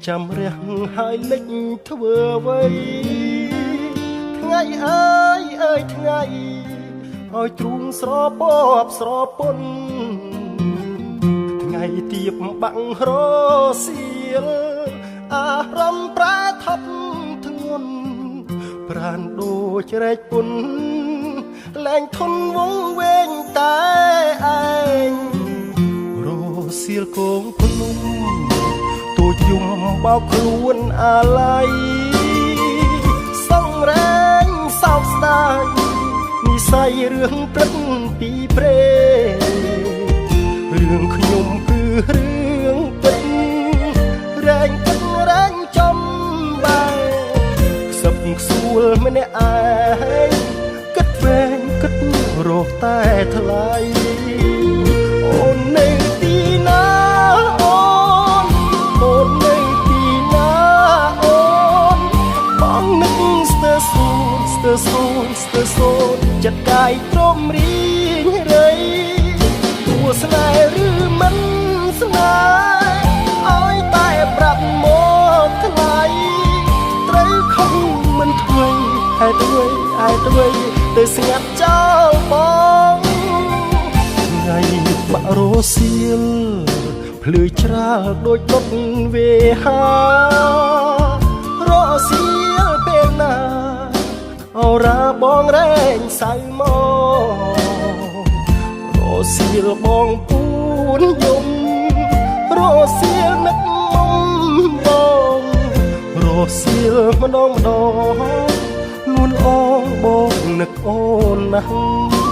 ចាំរះហើយលិចធ្វើអ្វីថ្ងៃអើយអើយថ្ងៃឲ្យទ្រូងស្រពបស្រពន់ថ្ងៃទៀបបាំងរសៀលអារម្មណ៍ប្រែថប់ធ្ងន់ប្រានដូចរែកពុនលែងធន់វងវែងតែឯងរសៀលគងភ្នំទូចយំបោកខ្លួនអាល័យសងរែងសោកស្ដាយនិស័យរឿងព្រឹកពីព្រេរឿងខ្ញុំគឺរឿងពិតរែងទឹករែងចំបែខ្សឹបខ្សួលម្នាក់ឯងគិតវែងគិតរកតែថ្លៃអូននៅទីណាអូនអូននៅទីណាអូនបងនឹកស្ទើរសូនស្ទើរសូនស្ទើរសូនចិត្តកាយទ្រាំរីងរៃតួស្នេហ៍ឬមិនស្នេហ៍ឲ្យតែប្រាប់មកថ្លៃត្រូវខំមិនធ្វើហេតុអ្វីហេតុអ្វីទៅស្ងាត់ចោលបងថ្ងៃបាក់រសៀលភ្លឺច្រាលដូចដុតវេហារសៀលពេលណាអរ៉ាបងរែងសៅមករសៀលបងពូនយំរសៀលនឹកមុំបងរសៀលម្ដងម្ដងនួនអងបងនឹកអូនណាស់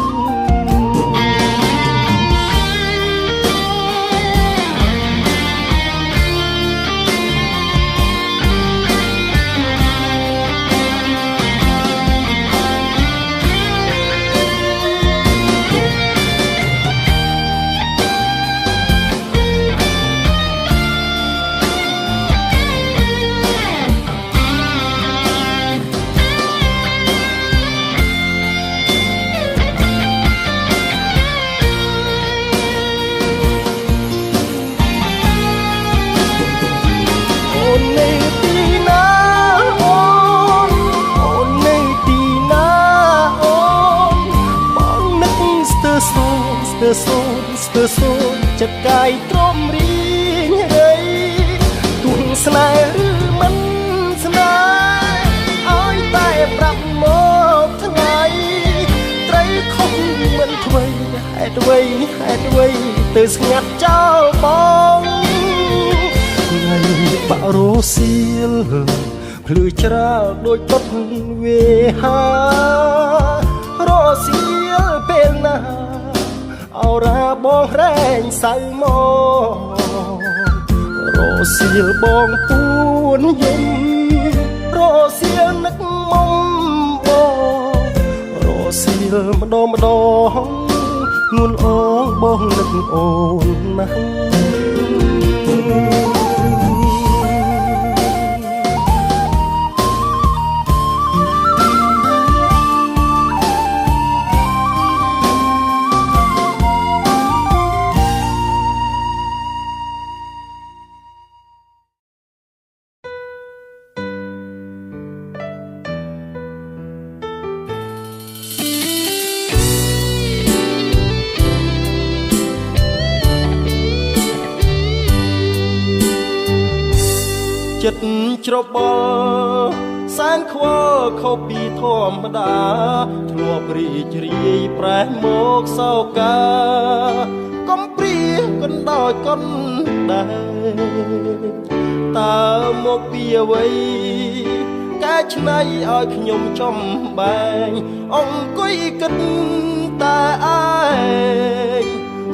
សូនស្ទើរសូនចិត្តកាយទ្រាំរីងរៃទួងស្នេហ៍ឬមិនស្នេហ៍ឲ្យតែប្រាប់មកថ្លៃត្រូវខំមិនធ្វើហេតុអ្វីហេតុអ្វីទៅស្ងាត់ចោលបងថ្ងៃបាក់រសៀលភ្លឺច្រាលដូចដុតវេហារសៀលពេលណាអរ៉ាបងរែងសៅមករសៀលបងពូនយំរសៀលនឹកមុំបងរសៀលម្ដងម្ដងនួនអងបងនឹកអូនណាស់ចិត្តច្របល់សែនខ្វល់ខុសពីធម្មតាធ្លាប់រីករាយប្រែមកសោកាកំព្រាកណ្ដោយកណ្ដែរតើមកពីអ្វីកែច្នៃឲ្យខ្ញុំចំបែងអង្គុយគិតតែឯង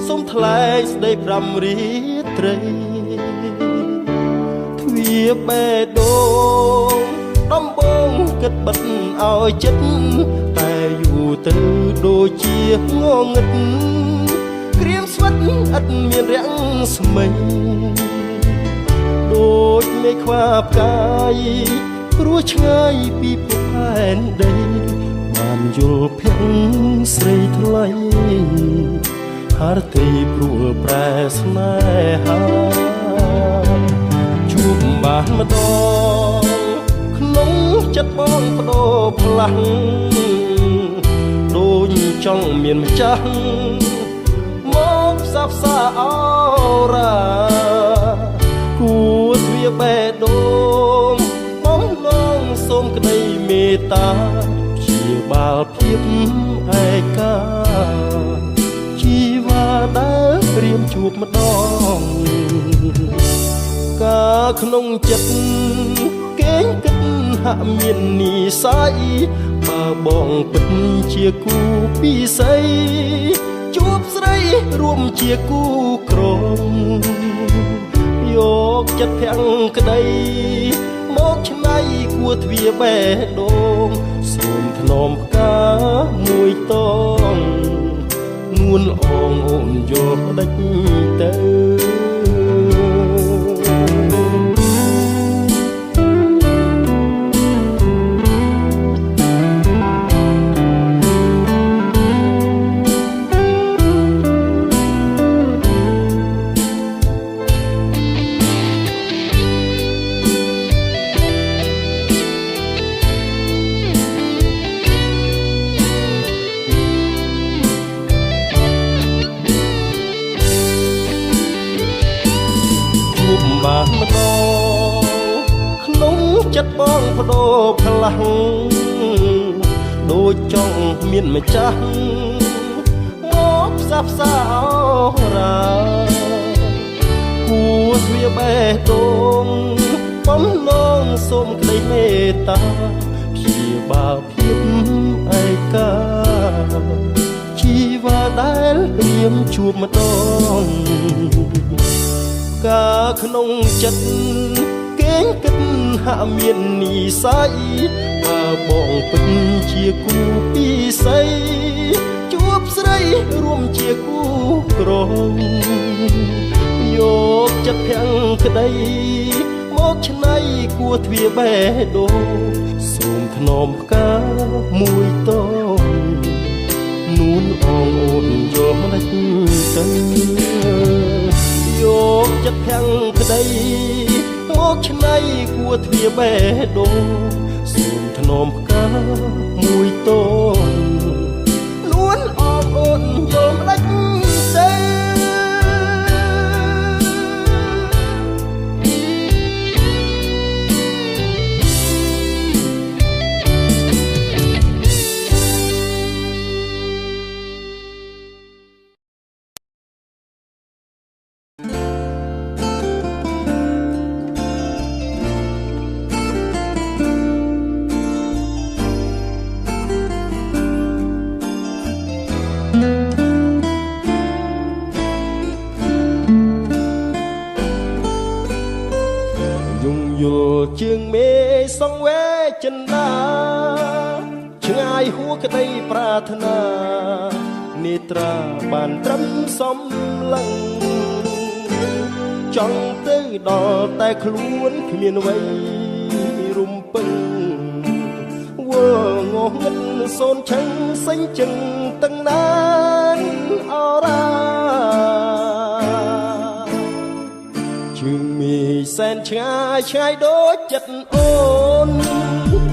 សូមថ្លែងស្ដីប្រាំរាត្រីវាបេះដូងដំបងគិតបិទឲ្យចិត្តតែយូរទៅដូចជាងងឹតក្រៀមស្វិតឥតមានរាំងស្មីដូចមេខ្វាផ្កាយព្រោះឆ្ងាយពីភពផែនដីបានយល់ភ័ក្រស្រីថ្លៃ ហារទីព្រួលប្រែស្នេហាជួ បបានម្ដងក្នុងចិត្តបងបដូរផ្លាស់ដូចចង់មានម្ចាស់មកផ្សះផ្សាអរ៉ាគួទ្វាបេះដូងបំឡងសូមក្តីមេត្តាព្យាបាលភាពឯកាជីវ៉ាដែលព្រៀមជួបម្ដង កាក្នុងចិត្តគេងគិតហាក់មាននិស័យបើបងពិតជាគូពិសីជួបស្រីរួមជាគូក្រងយកចិត្តភាំងក្តីមកឆ្នៃគួទ្វាបេះដូងសូមធ្នមផ្កាមួយតងនួនល្អងអូនយកផ្ដិចទៅ ជួបបានម្ដងក្នុងចិត្តបងបដូរផ្លាស់ដូចចង់មានម្ចាស់មកផ្សះផ្សាអរ៉ាគួទ្វាបេះដូងបំឡងសូមក្តីមេត្តាព្យាបាលភាពឯកាជីវ៉ាដែលរៀមជួបម្ដង កាក្នុងចិត្តគេងគិតហាក់មាននិស័យបើបងពិតជាគូពិសីជួបស្រីរួមជាគូក្រងយកចិត្តភាំងក្តីមកឆ្នៃគួទ្វាបេះដូងសូមធ្នមផ្កាមួយតងនួនអងអូនយកម្ដេចទៅយកចិត្តភាំងក្តីមកឆ្នៃគួទ្វាបេះដូងសូមធ្នមផ្កាមួយតងនួនអមអូនយល់ម្ដេចទៅ យងយល់ជាងមេសង្វេចិន្តាឆ្ងាយហួក្តីប្រាថ្នានេត្រាបានត្រឹមសំឡឹងចង់ទៅដល់តែខ្លួនគ្មានអ្វីរំពឹងវល់ងងឹតសូនឆឹងសេញចឹងទាំងណានអរ៉ាជើងមីសែនឆ្ងាយឆ្ងាយដូចចិត្តអូន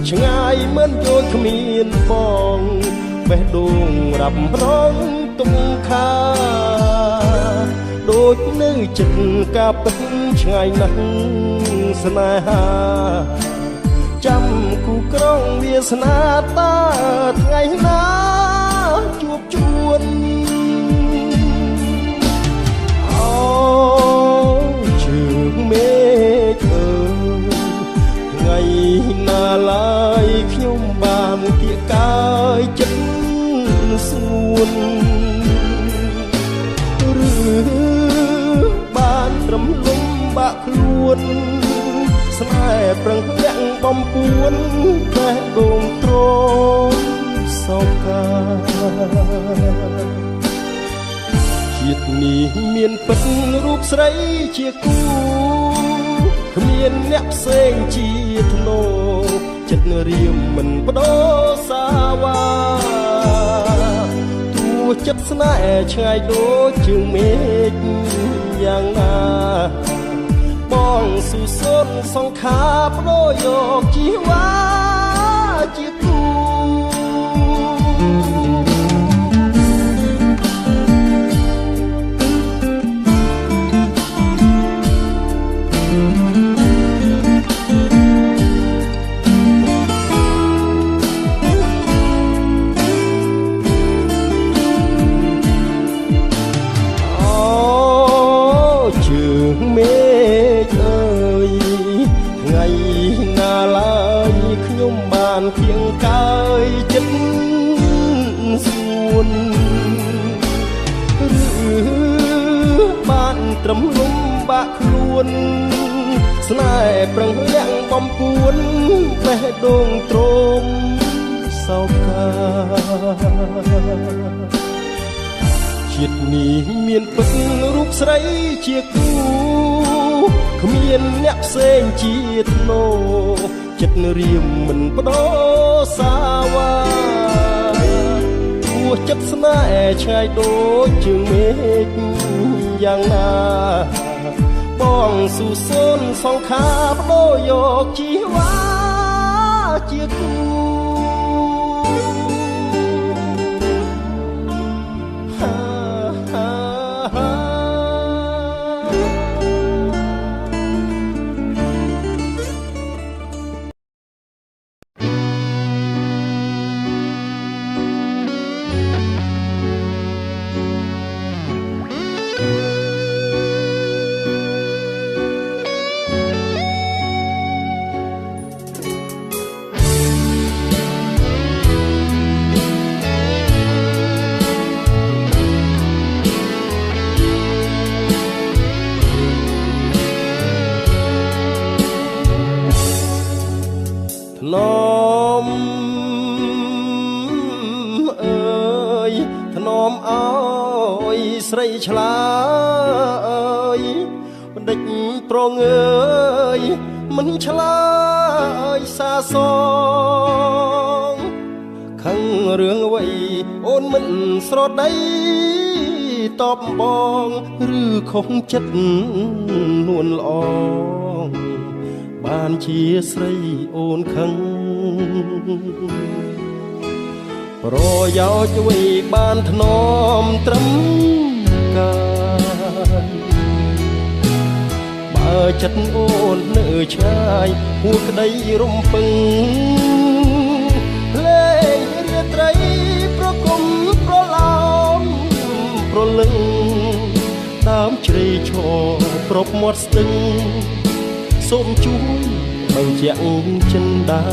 ឆ្ងាយមិនយល់គ្មានបងបេះដូងរាប់រងទុំខាដូចនៅចិត្តកាពិតឆ្ងាយណាស់ស្នេហាចាំគូក្រុងវាសនាតាថ្ងៃណាជួបជួនអូជើងមេឃអើយថ្ងៃណាឡើយខ្ញុំបានគៀកកាយចិត្តស្ងួនឬបានត្រឹមលំបាក់ខ្លួនស្នេហ៍ប្រឹងលាក់បំពួនបេះដូងទ្រាំសោកាជាតិនេះមានពិតរូបស្រីជាគូគ្មានអ្នកផ្សេងជាធ្នូចិត្តរៀមមិនបដូរសាវ៉ាទោះចិត្តស្នេហ៍ឆ្ងាយដូចជើងមេឃយ៉ាងណាប ងស៊ូសូនសង្ខាបដូរយកជីវ៉ាជាគូមេឃអើយថ្ងៃណាឡើយខ្ញុំបានគៀងកាយចិត្តសួនឬបានត្រឹមលំបាក់ខ្លួនស្នេហ៍ប្រឹងលាក់បំពួនបេះដូងទ្រមសោកាជាតិនេះមានពិតរូបស្រីជាគូគ្មានអ្នកផ្សេងជាធ្នូចិត្តរៀមមិនបដូរសាវ៉ាព្រោះចិត្តស្នេហ៍ឆ្ងាយដូចជើងមេឃយ៉ាងណាបងស៊ូសូនសង្ខាបដូរយកជីវ៉ាជាគូស្រីឆ្លើយបណ្ឌិតប្រងើយមិនឆ្លើយសាសងខឹងរឿងអ្វីអូនមិនស្រដីតបបងឬខុសចិត្តនួនល្អងបានជាស្រីអូនខឹងប្រយោជន៍អ្វីបានធ្នមត្រឹមកាយបើចិត្តអូននៅឆ្ងាយហួក្តីរំពឹងលេងរាត្រីប្រគំប្រឡោមប្រលឹងដើមជ្រៃឈរប្រពមាត់ស្ទឹងសូមជួយបញ្ជាក់ចិនដា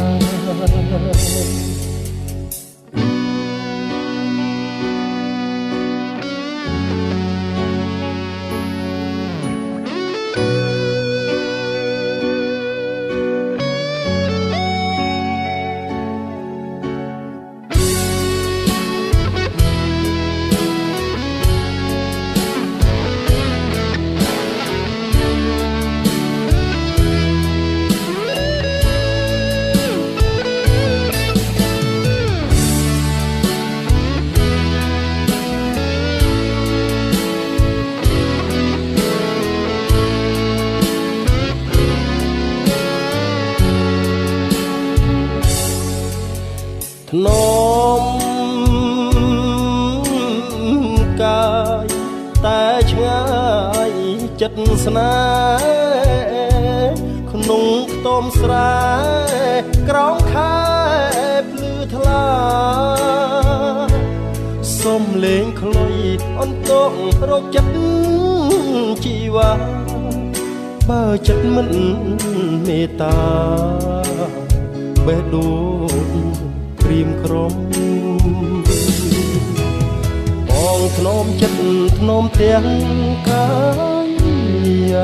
ធ្នមកាយតែឆ្ងាយចិត្តស្នេហ៍ក្នុងខ្ទមស្រែក្រោមខែភ្លឺថ្លាសុំលេងខ្លុយអន្តងរកចិត្តជីវ៉ាបើចិត្តមិនមេត្តាបេះដូងក្រៀមក្រំបងធ្នមចិត្តធ្នមទាំងកាយ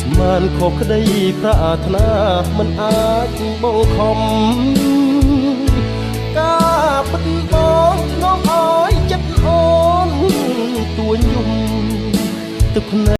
ស្មានខុសក្តីប្រាថ្នាមិនអាចបង្ខំការពិតបងធ្នមឲ្យចិត្តអូនទួញយំទឹកភ្នែក